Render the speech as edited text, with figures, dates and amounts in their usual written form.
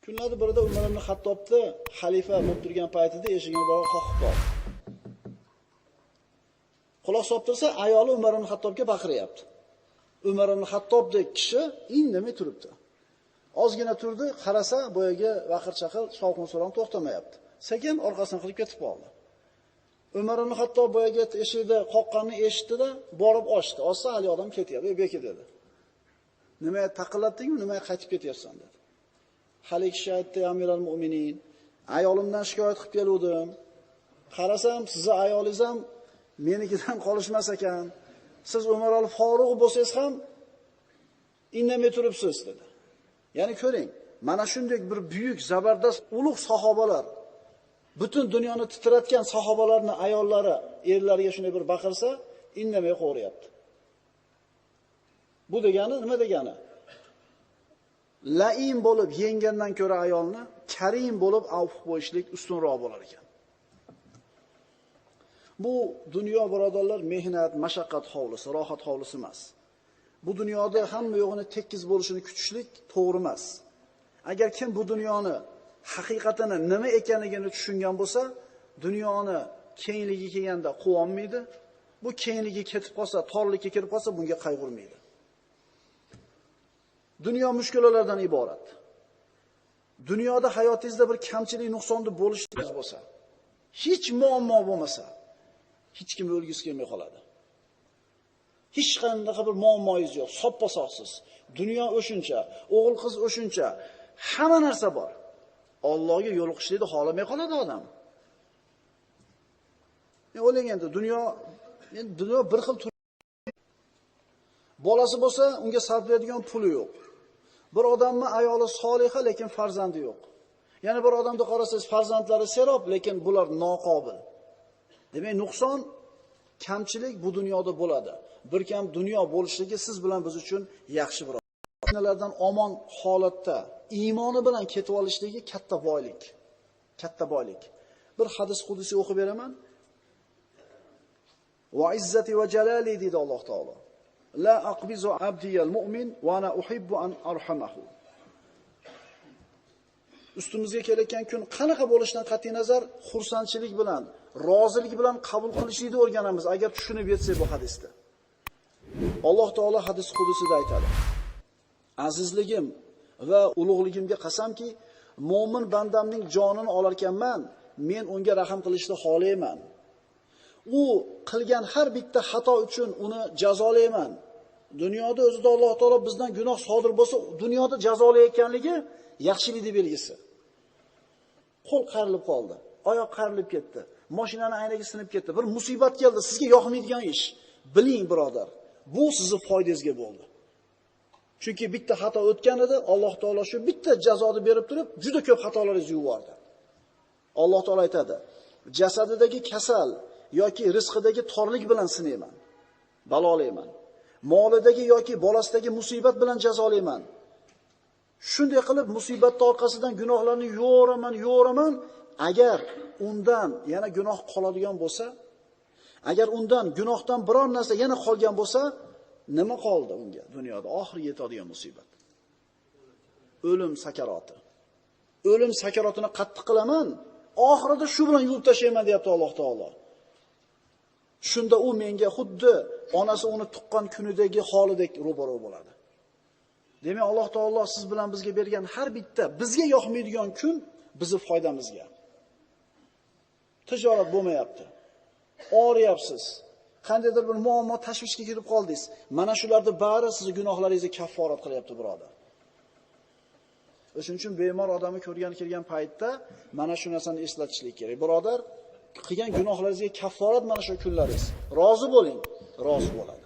Kunlarda birida Umar ibn Xattobni xalifa bo'lib turgan paytida eshigini borib qoqib qoldi. Quloq solib tursa, ayoli Umar ibn Xattobga baqiryapti. Umar ibn Xattobdek kishi indamay turibdi. Ozgina turdi, qarasa, boyagi vaqir-chaqir, shovqin-suron to'xtamayapti. Sekin orqasidan qilib ketib qoldi. Umar ibn Xattob boyagi eshikda qoqqanini eshitdi-da, borib ochdi. Ochsa, hali odam ketyapti. "Ey beki" dedi. "Nimaga taqillatdingmi, nimaga qaytib ketyapsan?" dedi. Hali kishi aytdi: "Amiral mu'minin, ayolimdan shikoyat qilib keluvdim. Qarasam, sizni ayolingiz ham menikidan qolishmas ekan. Siz Umar al-Faruq bo'lsangiz ham indamay turibsiz" dedi. Ya'ni ko'ring, mana shunday bir buyuk, zabardast, ulug' sahobalar, butun dunyoni titratgan sahobalarning ayollari erlariga shunday bir baqirsa, indamay qo'ryapti. Bu degani nima degani? Laim bo'lib yengandan ko'ra ayolni karim bo'lib avf qo'yishlik ustunroq bo'lar ekan. Bu dunyo birodarlar mehnat, mashaqqat hovlisi, rohat hovlisi emas. Bu dunyoda hamma yo'g'ini tekis bo'lishini kutishlik to'g'ri emas. Agar kim bu dunyoni haqiqatini nima ekanligini tushungan bo'lsa, dunyoni kengligi kelganda quvonmaydi. Bu kengligi ketib qolsa, torlikka kirib qolsa, bunga qayg'urmaydi. Dunyo mushkulalardan iborat. Dunyoda hayotingizda bir kamchilik, nuqsonni bo'lishi bo'lsa, hech muammo bo'lmasa, hech kim o'lgisi kelmay qoladi. Hech qanday bir muammoyingiz yo'q, soppa-sog'siz. Dunyo o'shuncha, o'g'il qiz o'shuncha, hamma narsa bor. Allohga yo'liqishlikni xohlamay qoladi odam. Men o'ylang endi, dunyo, endi dunyo bir xil bolasi bo'lsa, unga sarflaydigan puli yo'q. Bir odamning ayoli soliha, lekin farzandi yo'q. Yana bir odamni qarasangiz, farzandlari serob, lekin bular noqobil. Demak, nuqson, kamchilik bu dunyoda bo'ladi. Bir kam dunyo bo'lishligi siz bilan biz uchun yaxshi bir. Fitnalardan omon holatda iymoni bilan ketib olishligi katta boylik. Katta boylik. Bir hadis qudusiy o'qib beraman. Va izzati va jalali deydi Alloh taolo. La aqbizu abdiyal mu'min va ana uhibbu an arhamahu. Ustimizga kelayotgan kun qanaqa bo'lishidan qat'iy nazar xursandchilik bilan, rozilik bilan qabul qilishni o'rganamiz agar tushunib yetsak bu hadisda. Alloh taolo hadis qudusida aytadi: Azizligim va ulug'ligimga qasamki, mo'min bandamning jonini olarkanman, men unga rahm qilishni xohlayman. U qilgan har bitta xato uchun uni jazolayman. Dunyoda o'zida Alloh taolo bizdan gunoh sodir bo'lsa, dunyoda jazolayotganligi yaxshilikning belgisi. Qo'l qayrilib qoldi, oyoq qayrilib ketdi, mashinani aynagi sinib ketdi, bir musibat keldi, sizga yoqmaydigan ish. Biling birodar, bu sizni foydangizga bo'ldi. Chunki bitta xato o'tgan edi, Alloh taolo shu bitta jazoni berib turib, juda ko'p xatolaringizni yuvordi. Alloh taolo aytadi: jasadidagi kasal yoki rizqidagi torlik bilan sinayman, balolayman. Molidagi yoki bolasidagi musibat bilan jazolayman. Shunday qilib musibatning orqasidan gunohlarni yo'raman, agar undan yana gunoh qoladigan bo'lsa, agar undan gunohdan biror narsa yana qolgan bo'lsa, nima qoldi unga dunyoda oxiri yetadigan musibat? O'lim sakaroti. O'lim sakarotini qattiq qilaman, oxirida shu bilan yuvib tashlayman deyapti Alloh taolo. Shunda u menga xuddi onasi uni tuqqan kunidagi holidek ro'baro bo'ladi. Demak, Alloh taolo siz bilan bizga bergan har bitta bizga yoqmaydigan kun bizi foydamizga. Tijorat bo'lmayapti. Og'riyapsiz. Qandaydir bir muammo, tashvishga kirib qoldingiz. Mana shularning bari sizni gunohlaringizni kafforat qilyapti, birodar. O'shuning uchun bemor odamni ko'rgan kelgan paytda mana shu narsani eslatishlik kerak. Birodar, qilgan gunohlaringizga kafforat mana shu kunlaringiz. Rozi bo'ling, rozi bo'ladi.